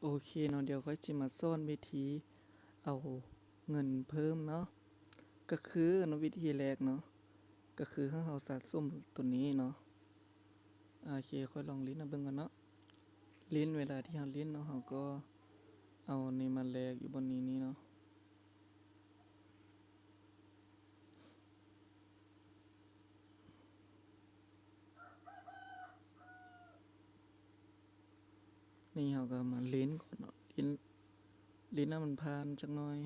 ໂອເຄເນາະ, ດຽວຂ້ອຍຊິມາສອນວິທີເອົາເງິນເພີ່ມເນາະ. ກະຄືເນາະ, ວິທີແລກເນາະ ກະຄືໃຫ້ເຮົາສະສົມໂຕນີ້ເນາະ. ໂອເຄ, ຂ້ອຍລອງຫຼິ້ນໃຫ້ເບິ່ງກ່ອນເນາະ. ຫຼິ້ນ, ເວລາທີ່ເຮົາຫຼິ້ນເນາະ, ເຮົາກໍເອົານີ້ມາແລກຢູ່ບ່ອນນີ້ນີ້ເນາະ. ນີ້ເຮົາກໍມາຫຼິ້ນກ່ອນເນາະ, ຫຼິ້ນ, ຫຼິ້ນໃຫ້ມັນຜ່ານຈັກໜ້ອຍ.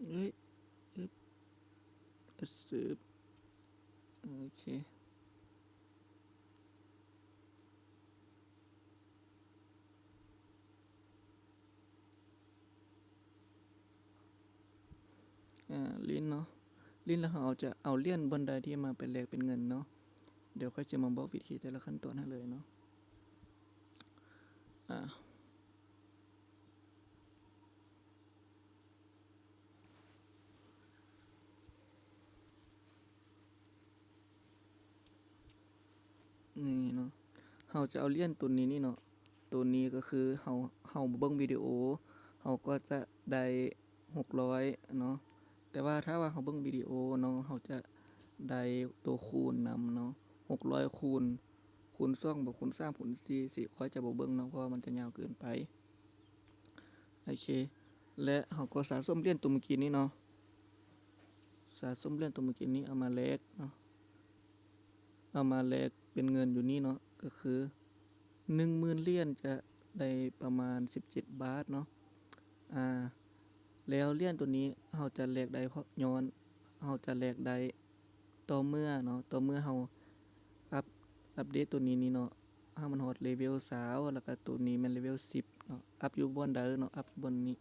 ເອີຍ ອຶບ ອາຊຶບ ໂອເຄ. ອ່າ ຫຼິ້ນເນາະ, ຫຼິ້ນແລ້ວເຮົາຈະເອົາຫຼຽນບ່ອນໃດທີ່ມາໄປແລກເປັນເງິນເນາະ. ດຽວຂ້ອຍຈະມາບອກວິທີແຕ່ລະຂັ້ນຕອນໃຫ້ເລີຍເນາະ. ອ່າ ນີ້ເນາະ, ເຮົາຈະເອົາຫຼຽນໂຕນີ້ນີ້ເນາະ, ໂຕນີ້ກໍຄືເຮົາ, ເຮົາບໍ່ເບິ່ງວິດີໂອ ເຮົາກໍຈະໄດ້ຫົກຮ້ອຍເນາະ. ແຕ່ວ່າຖ້າວ່າເຮົາເບິ່ງວິດີໂອເນາະ, ເຮົາຈະໄດ້ໂຕຄູນນຳເນາະ, ຫົກຮ້ອຍຄູນ, ຄູນສອງບໍ ຄູນສາມ ຄູນສີ່ຊີ້, ຂ້ອຍຈະບໍ່ເບິ່ງເນາະ ເພາະວ່າມັນຈະຍາວເກີນໄປ. ໂອເຄ ແລະ ເຮົາກໍສະສົມຫຼຽນໂຕມື້ກີ້ນີ້ເນາະ, ສະສົມຫຼຽນໂຕມື້ກີ້ນີ້ເອົາມາແລກເນາະ, ເອົາມາແລກເປັນເງິນຢູ່ນີ້ເນາະ, ກໍຄືໜຶ່ງໝື່ນຫຼຽນຈະໄດ້ປະມານສິບເຈັດບາດເນາະ. ອ່າ ແລ້ວຫຼຽນໂຕນີ້ເຮົາຈະແລກໄດ້ ເພາະຍ້ອນເຮົາຈະແລກໄດ້ ຕໍ່ເມື່ອເນາະ, ຕໍ່ເມື່ອເຮົາອັບ, ອັບເດດໂຕນີ້ນີ້ເນາະ, ໃຫ້ມັນຮອດເລເວລຊາວ ແລ້ວກະໂຕນີ້ແມ່ນເລເວລສິບເນາະ. ອັບຢູ່ບ່ອນໃດເນາະ? ອັບຢູ່ບ່ອນນີ້,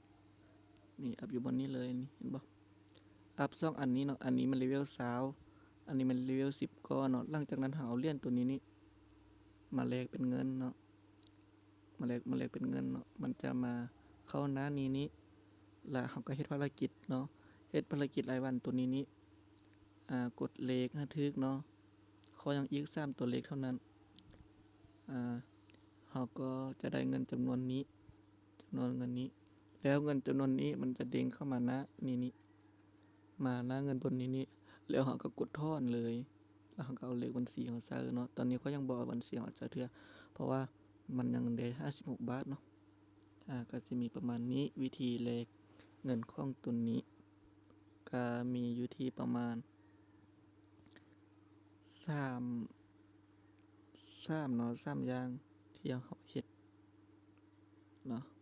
ນີ້ ອັບຢູ່ບ່ອນນີ້ເລີຍນີ້, ເຫັນບໍ່? ອັບສອງອັນນີ້ເນາະ, ອັນນີ້ແມ່ນເລເວລຊາວ ອັນນີ້ແມ່ນເລເວລສິບກ່ອນເນາະ. ຫຼັງຈາກນັ້ນເຮົາເອົາຫຼຽນໂຕນີ້ນີ້ມາແລກເປັນເງິນເນາະ. ມາແລກ, ມາແລກເປັນເງິນເນາະ, ມັນຈະມາເຂົ້າໜ້ານີ້ນີ້ ລະເຮົາກໍເຮັດພາລະກິດເນາະ, ເຮັດພາລະກິດລາຍວັນໂຕນີ້ນີ້ ອ່າ ກົດເລກໃຫ້ຖືກເນາະ, ຂໍຫຍັງອີກສາມຕົວເລກເທົ່ານັ້ນ ອ່າ ເຮົາກໍຈະໄດ້ເງິນຈຳນວນນີ້, ຈຳນວນເງິນນີ້, ແລ້ວເງິນຈຳນວນນີ້ມັນຈະເດ້ງເຂົ້າມາໜ້ານີ້ນີ້. ມາໜ້າເງິນບົນນີ້ນີ້ ແລ້ວເຮົາກໍກົດຖອນເລີຍ, ແລ້ວເຮົາກໍເອົາເລກບັນຊີເຮົາໃສ່ເນາະ. ຕອນນີ້ຂ້ອຍຍັງບໍ່ເອົາບັນຊີເຮົາໃສ່ເທື່ອ ເພາະວ່າມັນຍັງໄດ້ຫ້າສິບຫົກບາດເນາະ. ອ່າ ກໍຊິມີປະມານນີ້ ວິທີແລກເງິນຂອງຕົນນີ້ ກໍມີຢູ່ທີ່ປະມານສາມ ສາມເນາະ, ສາມຢ່າງທີ່ເຮົາເຮັດເນາະ.